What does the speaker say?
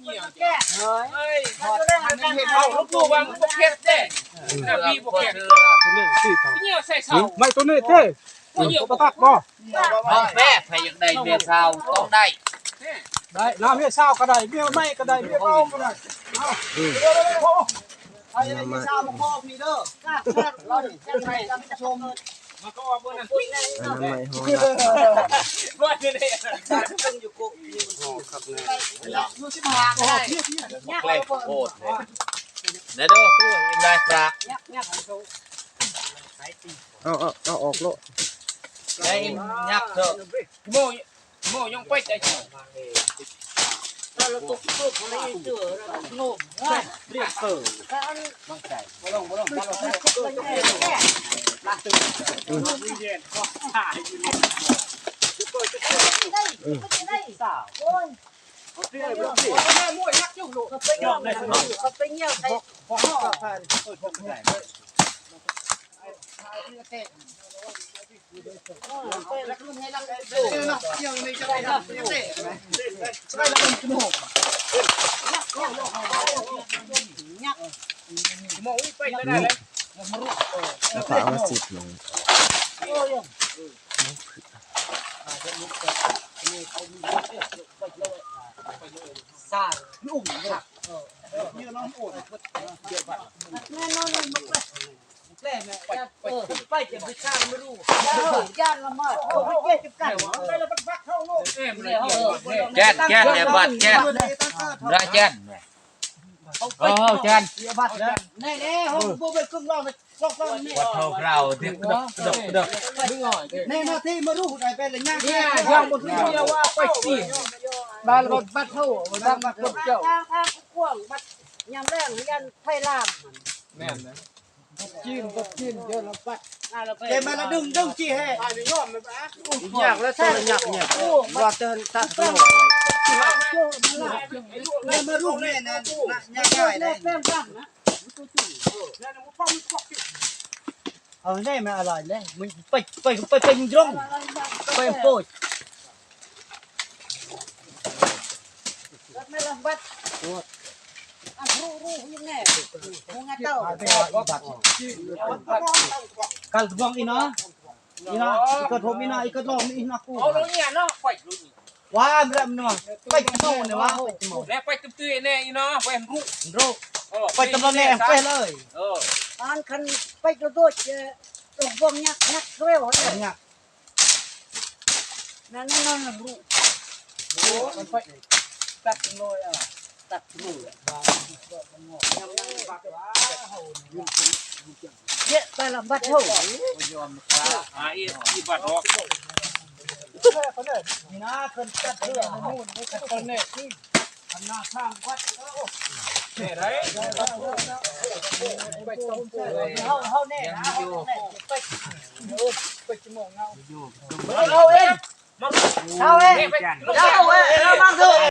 ເອີຍ ເອົາລູກໆວ່າມັນບໍ່ເຜັດເດ້ ນະ ມີບໍ່ເຜັດ ໂຕນີ້ຊິເອົາ ຍິງໄມ້ໂຕນີ້ເດ້ ບໍ່ຍິງບໍ່ຕັດບໍ່ ເອົາແປະ ໃຜຢາກໄດ້ເມຍຊາວຕ້ອງໄດ້ ໄດ້ນະ ເມຍຊາວກໍໄດ້ ເມຍໃໝ່ກໍໄດ້ ເມຍເກົ່າກໍໄດ້ ເອົາ ເອົາເມຍຊາວມາຂໍພີ່ເດີ ລາວນີ້ ມາກໍອອກເບິ່ງນັ້ນ ອັນນັ້ນໄມ້ເຮົານະ ວ່າຢູ່ໃນ ຢູ່ສິບຫ້າກໍໄດ້ ແກງໂຄດເດ້ ໄດ້ເດີ ກູເຫັນໄດ້ພະ ເອົາ ເອົາ ເອົາອອກໂລດ ໄດ້ຍັກເຖາະ ໂມ ໂມຍັງໄປໄດ້ ແລ້ວກໍເອົາມາສິດລົງ ສາລຸງ ແຈ້ນ ແຈ້ນ ແມ່ບັດ ແຈ້ນ ໄດ້ແຈ້ນ ເອົາ ແຈ້ນ ແນ່ໆ ເຮົາບໍ່ໄປຄຶ່ງລອງ ບັດເຮົາເຮົາເດກກະດກກະດກ ແນ່ນາທີ່ມາຮູ້ໄດ້ເປັນລະຍະ ເນຍ ຍັງບໍ່ຖືກເນຍວ່າໄປຊິ ບາດບັດເຮົາ ບັດບັດຄົນເຈົ້າ ທາງທາງກວ້າງ ບັດຍາມແລງຢ້ານໄພລາມ ແມ່ນນະ ບັດຈີນ ບັດຈີນ ເດີລະບັດ ເກມມາລະດຶງ ດຶງຈີແຮ ຍາກແລ້ວ ໂຕລະຍາກ ຍາກ ວ່າແຕ່ທາງໂຕ ມາຮູ້ແນ່ນະ ຍາກໄດ້ ເອົາແນ່ມາອະໄລແລ້ວ ມັນໄປ ໄປ ໄປ ໄປ ມັນຢົງ ໄປໂປຍ ກັນຕະບອງອີ່ເນາະ ອີ່ເນາະ ກະໂທມອີ່ເນາະ ກະໂລນີ້ເນາະ ໄປໂລນີ້ ວ່າແມ່ນເນາະ ໄປຈະເມົາແນ່ວ່າ ໄປຈະເມົາ ແລ້ວໄປຕຶບເຕີຍແນ່ອີ່ເນາະ ໄປຮູ້ ຮູ້ ເອີ ໄປຕຳລວດແນ່ ໄປເລີຍ ເອີ ອັນຄັນໄປກະໂດດ ເອີ ລົງບ່ອງຍັກ ຍັກເຣວ ຍັກ ນັ້ນໆໆ ຮູ້ ໂອ້ ມັນໄປ ຕັດເລີຍອ່ະ ຕັດເລີຍ ເຍະ ໄປລະບັດເຮົາ ບໍ່ຍອມ ອາ ອີ ອີ ບັດອອກ ນີ້ນະ ເພິ່ນຕັດເຮືອ ອັນນັ້ນ ອັນນັ້ນ ທາງວັດ ເອີ ແນ່ໄດ ເຮົາ ເຮົາແນ່ນະ ເຮົາແນ່ ໄປ ໄປ ໄປ ເຮົາເອງ ເຮົາເອງ ເຮົາເອງ ເຮົາມາເຖາະ